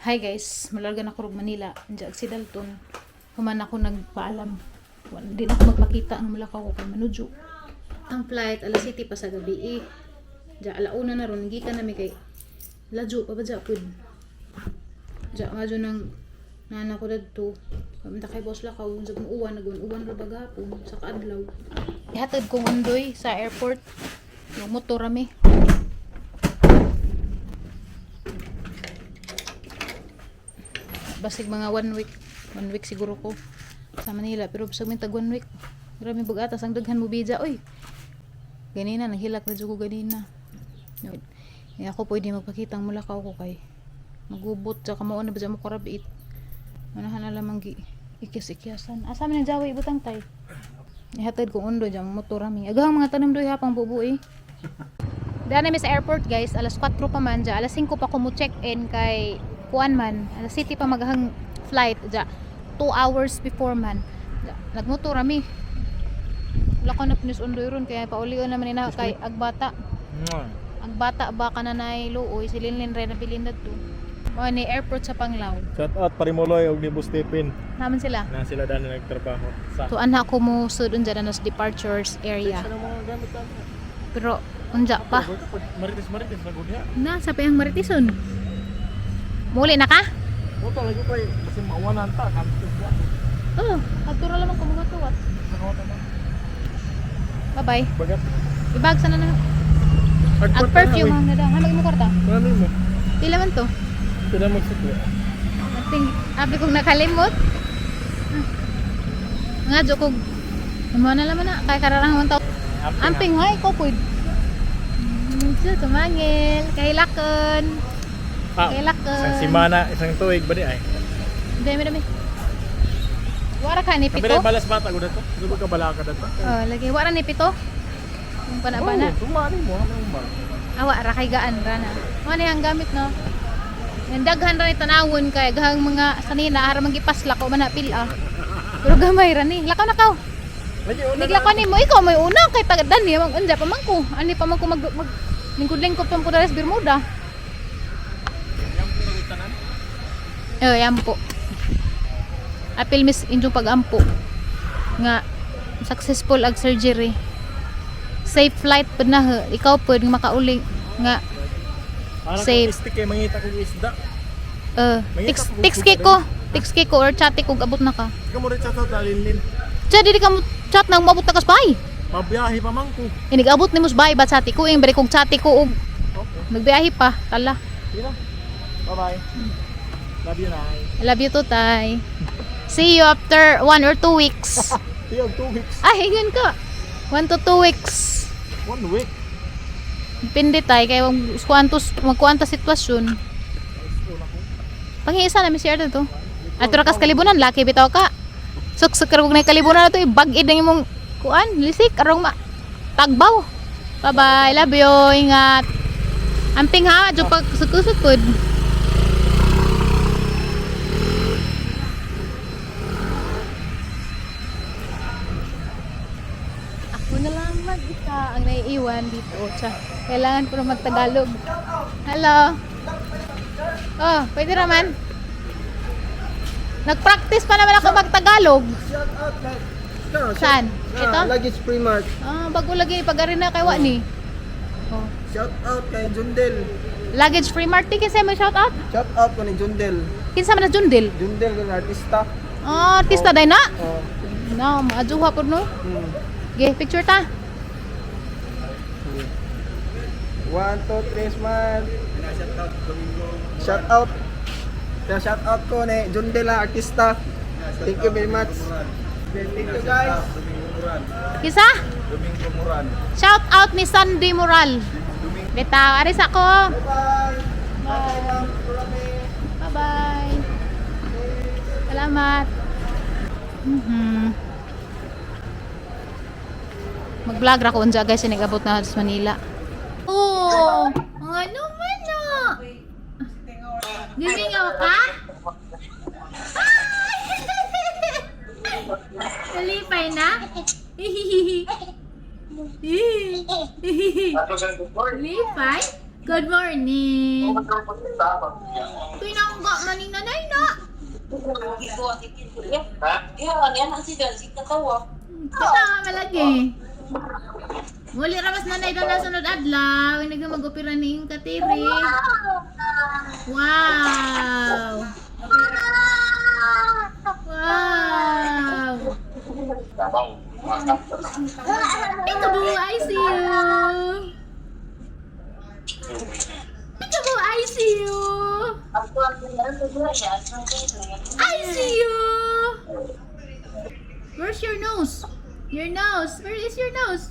Hi guys, malarga na ko rog Manila. Andiyan si Dalton. Human ako nagpaalam. Di na ako magpakita ang mulakaw ko kay Manujo. Ang flight alas 7 pa sa gabi eh. Diya alauna na ron, gikan nami kay ladyo pa ba diya pud. Diya nga dyan nang nana ko dadto. Pamunta kay boss lakaw, sa uwan, nag-uwan ra ba gahapon sa kaadlaw. Ihatid kong undoy sa airport. Yung motor rami. Basig mga one week, one week siguro ko sa Manila, pero bisag may tag one week, grabe bugatas ang daghan mo bija oy. Ganina naghilak na jud ko ganina. Eh, ako pwede magpakita ang mulakaw ko kay magubot sa kamao na ba mo karabit. Manahan na lamang gi ikis-ikyasan. Asa man ang jawa ibutang tay? Ihatid ko undo dyan motor rami. Agahang mga tanom doy hapang bubu eh. Daan namin sa airport guys, alas 4 pa man dya, alas 5 pa ko mo check in kay kuan man, alas city pa maghang flight dya, 2 hours before man. Dya, nagmotor rami. Wala ko na pinis undoy ron kaya paulion naman ina kay agbata. Agbata ba ka na nay luoy, si Linlin rin nabilin na to. Mo ni airport sa Panglao. Shout out Parimuloy og ni Boss Stephen Naman sila. na sila daan na nagtrabaho sa So anha ko mo sud unja na sa departures area. Sa mga gamit namin. Pero unja pa. Marites marites na gud niya. Na sa payang Martison. Muli na ka? Moto lagi ko kasi mawanan ta kanto siya. Oh, pagtura lamang ko mga tuwat. Bye-bye. Bagat. Ibag sana na. Ang perfume ang nada. Hamag mo kwarta. Ano mo? Pila man to? Pila mo sukli. Ating abi kong nakalimot. Nga jo kog mo na laman na kay kararang man taw. Amping hay ko pud. So, tumangil, kahilakon. Ah, Kahilakon. isang simana, isang tuig ba di ay? Dami dami. Wara ka ni Kami pito? na balas bata gud to. Subo ka bala ka dato. Oh, lagi wara ni pito. Yung pana-pana. Oh, sumani mo, ano ba? Awa ra kay gaan ra na. Mo ni ang gamit no. Ang daghan ra ni tanawon kay gahang mga sanina ara magipaslak o man pila. Pero gamay ra ni. Lakaw na kaw. Lagi una. Niglakaw nimo ikaw may una kay tagadan ni mang unja pa man ko. Ani pa man ko mag, mag lingkod-lingkod pa man ko dali sa Bermuda. Eh, yampo. Apil miss inyong pagampo nga successful ag surgery. Safe flight pud na he. Ikaw pud nga makauli nga Para Safe. kung istik kay mangita kog isda. Text text kay ko. Text kay ko or chat ko abot na ka. Ikaw mo rin chat out lalilin. Chat dili ka mo chat nang maabot na ka sa bahay. Mabiyahe pa man ko. Inigabot nimo sa bahay ba chat ko ing bari kog chat ko og Okay. nagbiyahe pa tala. Sige na. Bye-bye. Love you, Nay. I love you too, tay. See you after 1 or 2 weeks. Tiyog, 2 weeks. Ay, yun ka. 1 to 2 weeks. One week. Depende tay kay magkuantos magkuanta sitwasyon. Pangiisa na mi share to. Ato ra kas kalibunan laki bitaw ka. Suksok ra kog na kalibunan ato ibag-id ang imong kuan lisik arong ma tagbaw. Bye bye, love you, ingat. Amping ha, adyo pag sukod-sukod. Ako na lang mag-isa ang naiiwan dito. Tsa, kailangan ko na magtagalog. Hello. Oh, pwede raman. Nag-practice pa naman ako magtagalog. Shout out like no, Saan? Ito? Luggage free mart. Ah, bago lagi pag na kay Wani. Oh. Shout out kay Jundel. Luggage free mart kinsa may shout out? Shout out ko ni Jundel. Kinsa man na Jundel? Jundel kan artista. Ah, artista day na. Oh. Na, maajuha po no. Ge, picture ta. One, two, three, smile. Shout out. Kaya shout out ko ni Jundel ah, artista. Thank you very much. Thank you guys. Kinsa? Shout out ni Sandy Moral. Bitaw, aris ako. Bye. Bye. Bye-bye. Salamat. Mag-vlog ra ko unja guys, sinigabot na sa Manila. Oh, ano man na? Gimingaw ka? Nalipay na? Lipay? Good morning. Pinangga maning nanay na. Kita malagi. Muli ra mas nanay dala sunod adlaw, hindi ka mag-opera ni iyong katiri. Wow. Wow. Peekaboo, I see you. Peekaboo, I see you. I see you. Where's your nose? Your nose. Where is your nose?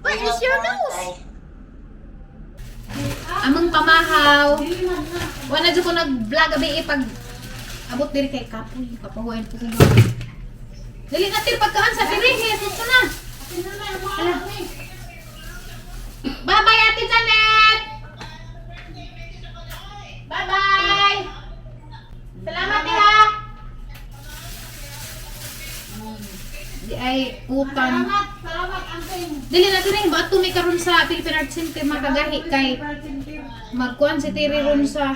Where is your nose? Among pamahaw. Wala jud ko nag-vlog abi eh, pag abot diri kay kapoy, kapahuwayan po ko. Dali na tir pagkaan sa diri, sus na. Ala. Bye-bye, Ate Janet! Bye-bye! Salamat, ha! Di ay utan. Salamat, salamat, Angking. Dili na diri ba tumi karon sa Philippine Arts Center makagahi kay magkuan si Tiri ron sa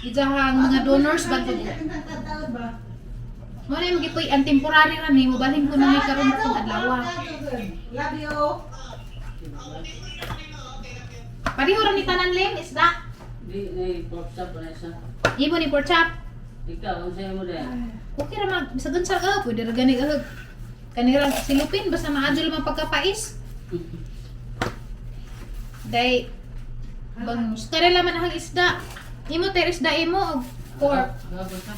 ijahang mga donors ba mo na yung gipuy ang temporary ra ni mobalhin ko na may karon kung adlaw. Love you. Pareho ra ni tanan lim isda. Di, ni pork chop na siya. Imo ni pork chop. Ikaw, ang sa'yo mo din. Okay ra mag bisagon sa ka pwede ra gani og kanira silupin basta maadyo lang ang pagkapais. Day bang karela man ang isda. Imo ter isda imo og pork. Gabot ka.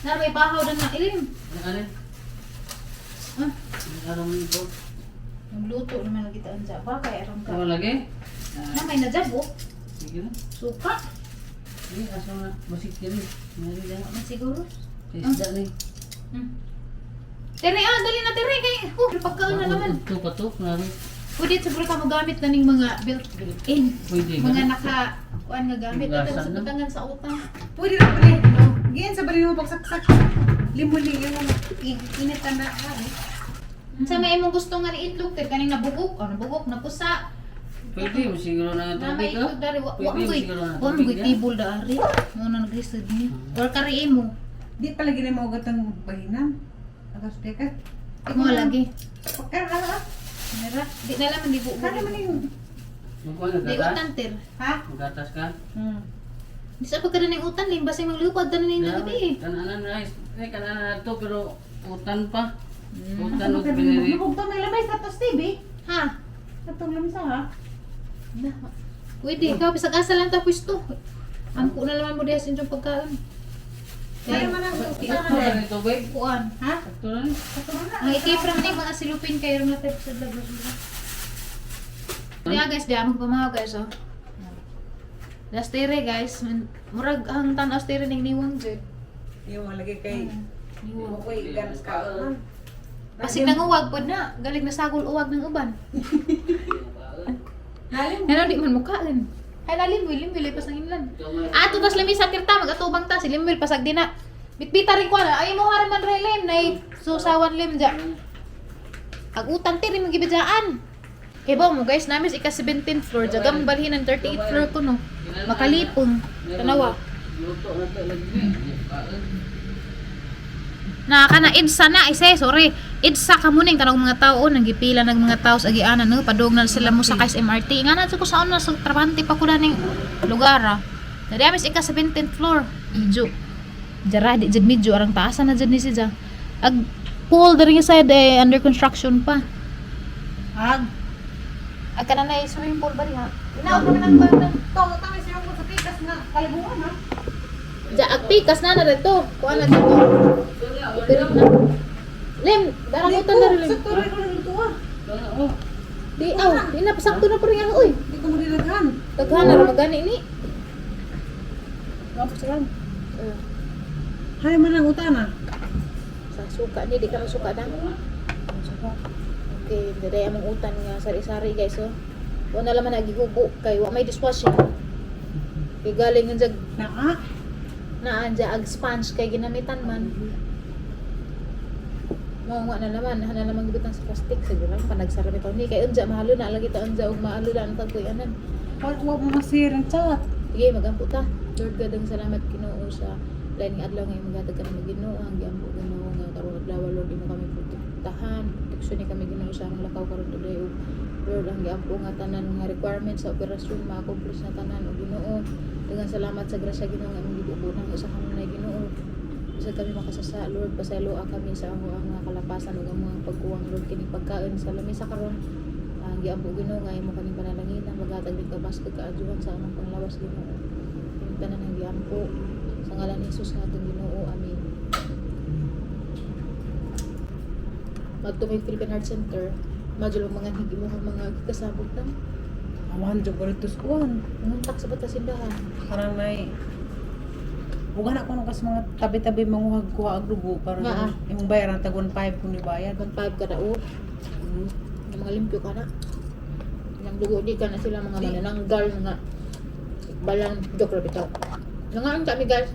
Na may bahaw na na ilim. Ano? Ah, Ano mo yung pork? nagluto naman lagi taan sa ba kay aron ka. Ano lagi? Na may najab oh. Sige na. Suka. Sige, asa na. Basik ka rin. Mari na. Man siguro. Isda ni. Tere ah, dali na tere kay pagkaon na naman. Ito pa to, klaro. Pwede siguro ka mogamit na ning mga built in. Pwede Mga ba? naka kuan nga gamit Hugasan ito sa na. butangan sa utang. Pwede na pwede. Giyan sa baril mo pagsaksak. Limuli yung init na ari. Unsa may imong gusto nga ni itlog kay kaning nabugok, o nabugok napusa. Pwede mo siguro na Na may tubig ah. itlog dari wa wa Pwede mo mo'y siguro na wa mo'y tubig ya. tibol dari. Mo na naglisod ni. Or kari imo. Di pala gini mo gatang bahinan. Agas teka. Mo lagi. Pagka ah. Mera, di na laman di bugo. Kaya man yung Magkuha na Di gatas? utan ter. ha? Magatas ka? Di sa pagka na utan lim basta maglupad na ning gabi eh. Kananan na eh, kananan na to pero utan pa. Utan og binili. Lubog to may lamay sa tos TV. Ha? Atong lamsa ha. Na. Pwede ikaw bisag asa lang ta pwesto. Angko na laman mo diha sa inyong pagkaon. Kaya man ang Sakto na ni tubig. Kuan. Ha? Sakto na ni. Ang ikip ra man yung mga silupin kay ron natin sa labas. Kaya guys, di among pamahaw guys oh. Last tere guys, murag ang tan-aw tere ning niwang jud. Yung malagi kay Niwang. Okay, ganas ka. Basig nanguwag pod na, galing nasagol uwag ng uban. Nalim. Ngano di man mukaon. Ay lalim lim lim pas ang inlan. Ato tas lami sa tirta magatubang ta si Limwil pasag dina. Bitbita rin ko na ay mo man re lim nay susawan lim ja. Ag utang ti rin gibidjaan. Kay ba mo guys, namin sa ika 17th floor jagam balhin ang 38th floor ko no. Makalipong. Tanawa. Luto na to lagi ni. Kaon. Na kana EDSA na isa sorry. EDSA kamuning tanong mga tao nang gipila nag mga tao sa agianan no padung na sila mo sakay sa MRT. Nga na ko sa una sa trabante pa ko na ning lugar ah. Dali amis ika 17th floor. Medyo jara di jud medyo arang taasan na jud ni siya. Ag pool diri nga side eh, under construction pa. Ag. Ag kana na swimming pool ba ha? Inaog naman ang bata. To, tama siya ko sa pikas na kalibuan ha. Ja ag pikas na na dito. Kuan na dito. Pero na. Lim, darang utan na rin. Sa tuloy ko lang lutuan. Oh, Di aw, di na pasakto na po rin ang uy. Di ko mo dinaghan. Daghan na ra magani ni. Tapos lang. Hay man ang utan ah. Sa suka ni di ka suka na. Okay, daday among utan nga sari-sari guys oh. Wa na laman nagihubo kay wa may dishwashing. Kay galing nga jag Naa. naa dya ag sponge kay ginamitan man. Mao nga na naman, na naman gibutang sa plastic siguro lang panagsara bitaw ni kay unja mahalo na lagi ta unja og maalo na ang tagpuy anan. Wa wa mo masir ang chat. Sige, magampo ta. Lord God, ang salamat Ginoo sa lain nga adlaw nga imong gihatag kami Ginoo, ang giampo Ginoo nga karong adlaw Lord imo kami protektahan. Proteksyon ni kami Ginoo sa among lakaw karon today ug Lord ang giampo nga tanan nga requirements sa operasyon ma-accomplish na tanan ug Ginoo. Daghang salamat sa grasya Ginoo nga imong gibubunan sa kanunay Ginoo. Bisag kami makasasa, Lord, pasayloa kami sa among mga kalapasan ug among mga pagkuwang, Lord, kini pagkaon sa lamesa karon. Ang giampo Ginoo nga imo kaming panalanginan, maghatag din kabaskog kaadyohan sa among panglawas Ginoo. Kini tanan ang giampo sa ngalan ni Jesus nga atong Ginoo. Amen. Magtumig Philippine Heart Center, madyo lang mga higi mo ang mga kasabot na. Awan jud ko rito sa kuan. Nguntak sa patasindahan. Parang nay Uga na kuno kas mga tabi-tabi manguhag kuha og dugo para Nga, ah. imong bayaran tag 1.5 kung ibayad. 1.5 kada o. Ang mga limpyo ka na. Nang dugo di ka na sila mga Di. manananggal, mga balang joke ra bitaw. Nangaan kami, guys.